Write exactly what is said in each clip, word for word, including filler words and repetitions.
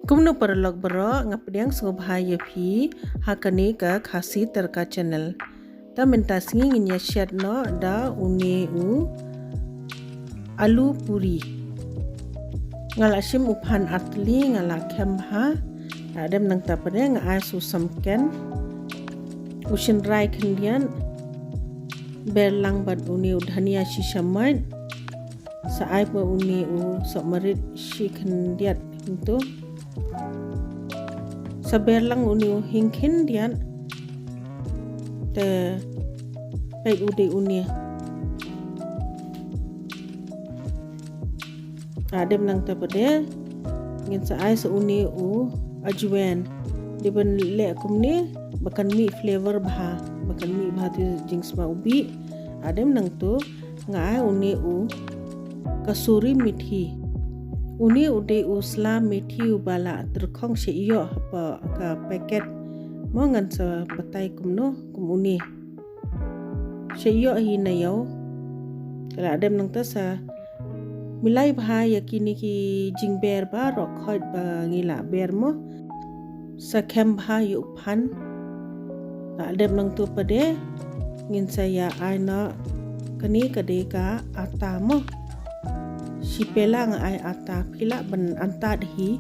Kumno paralok baroh, nga pdiang sngewbha ïa phi ha kane ka Khasi Tadka Channel. Te mynta sngi ngin ïa shet noh da une u aloo puri. Nga la shim u phan ar tylli, nga la khem bha. Hadien nangta pat de nga ai sa u samken, u shynrai khyndiat, ber lang bad une u dhania shi shamoit. Sa ai pat une u sohmarit shi khyndiat kumto. Sa ber lang une u hing khyndiat. Te peit u dei une. Hadien nangta pat de ngin sa ai sa une u ajwain. Dei ban leh kumne ba kan mih flavor bha, ba kan mih bha tu jingsma u bih. Hadien nangto nga ai une u kasuri methi. Une u dei u sla methi uba la tyrkhong sha ïoh hapoh ka packet. Mo ngan sa batai kumno kum une. Sha ïoh hi na ïew. Te la hadien nangta sa milai bha ïa kine ki jingber baroh khoit ba ngi la ber mo. Sa khem bha ïa u phan. La hadien nangto pat de ngin sa ïa ai noh kane ka dei ka ata mo. Shi pela nga ai ata, phi lah ban antad hi.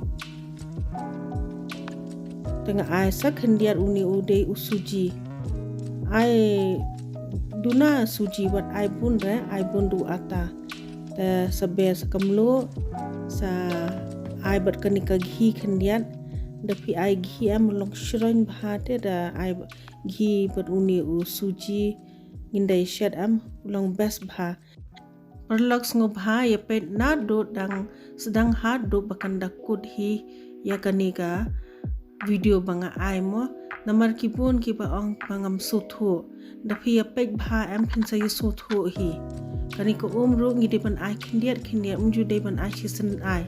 Te nga ai sa khyndiat une u dei u suji. Ai duna suji wat ai bun re, ai bun ruh ata. Te sa ber sa kumno sa ai bad kane ka ghee khyndiat. Da phi ai ghee em long shroin bha te da ai ghee bad une u suji ngin da shet em long best bha. Paralok sngewbha ïa peit naduh dang sdang haduh ba kan da kut hi ïa kane ka video ba nga ai mo. Namar ki bun kiba ong ba ngam sngewthuh. Da phi ïa peit bha em phin sa ïa sngewthuh hi. Kane ka um ruh ngi dei ban ai khyndiat khyndiat, ym ju dei ban ai shisien ai.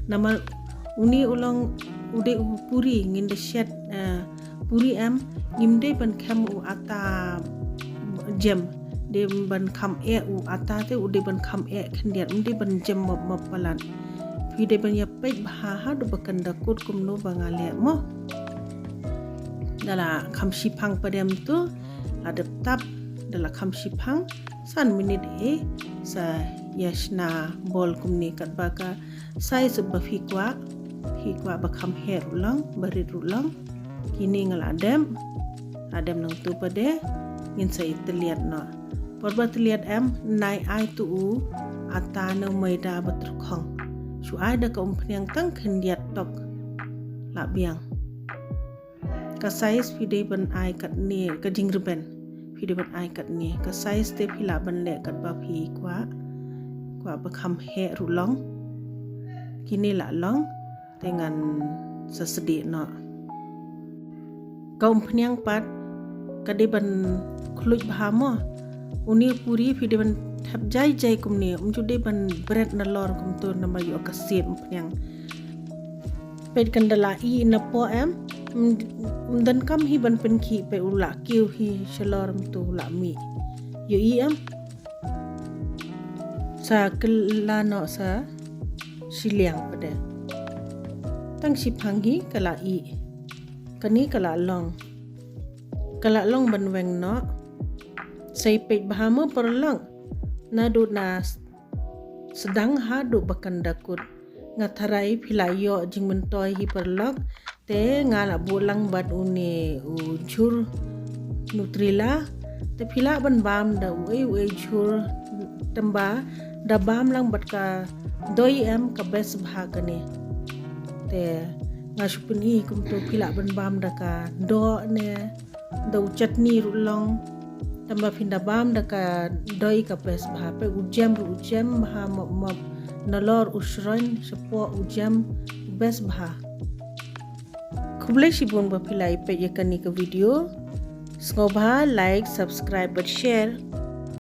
Namar une u long u dei u puri ngin da shet, eh, puri em, ngim dei ban khem u ata jem. Dei ban kham eh u ata te u dei ban kham eh khyndiat, ym dei ban jem mop mop palat. Phi dei ban ïa peit bha haduh ba kan da kut kumno ba nga leh mo. Da la kham shiphang pat de em tu, la dep tap, da la kham shiphang san minit eh, sa ïa shna bol kumne katba ka size ba phi kwah, phi kwah ba kham heh ruh long, ba rit ruh long. Kine nga la dep, la dep nangtu pat de ngin sa ïa tylliat noh. Por ba tylliat em, nai ai tu u ata ne u maida ba tyrkhong. Shu ai da ka umphniang tang khyndiat tok. La biang. Ka size phi dei ban ai katne, ka jingrben phi dei ban ai katne. Ka size te phi lah ban leh katba phi kwah. Kwah ba kham heh ruh long. Kine la long, te ngan sa sdieh noh. Ka umphniang pat ka dei ban khluit bha mo. Une u puri phi dei ban thep jai jai kumne, ym ju dei ban bret nalor kumto namar ïoh ka siat umphniang. Peit kan da la ih na poh em. Ym, ym donkam hi ban pynkhih, peit u la kiew hi shalor, ym tu la mih. Ïohi em. Sa kylla noh sa shiliang pat de. Tang shiphang hi ka la ih. Kane ka la long. Ka la long ban weng noh. Sa ïa peit bha mo paralok. Naduh na sdang haduh ba kan da kut. Nga tharai phi la ïoh jingmyntoi hi paralok. Te nga la buh lang bad une u jhur Nutella. Te phi lah ban bam da uei uei jhur, tangba da bam lang bad ka doi em ka best bha kane. Te nga shu pyni kumto, phi lah ban bam da ka doh ne da u chutney ruh long. Tangba phin da bam da ka doi ka best bha. Peit u jem ruh u jem bha mop mop. Nalor u shroin, shapoh u jem, best bha. Khublei shibun ba phi la ïa peit ïa kane ka video. Sngewbha like, subscribe bad share.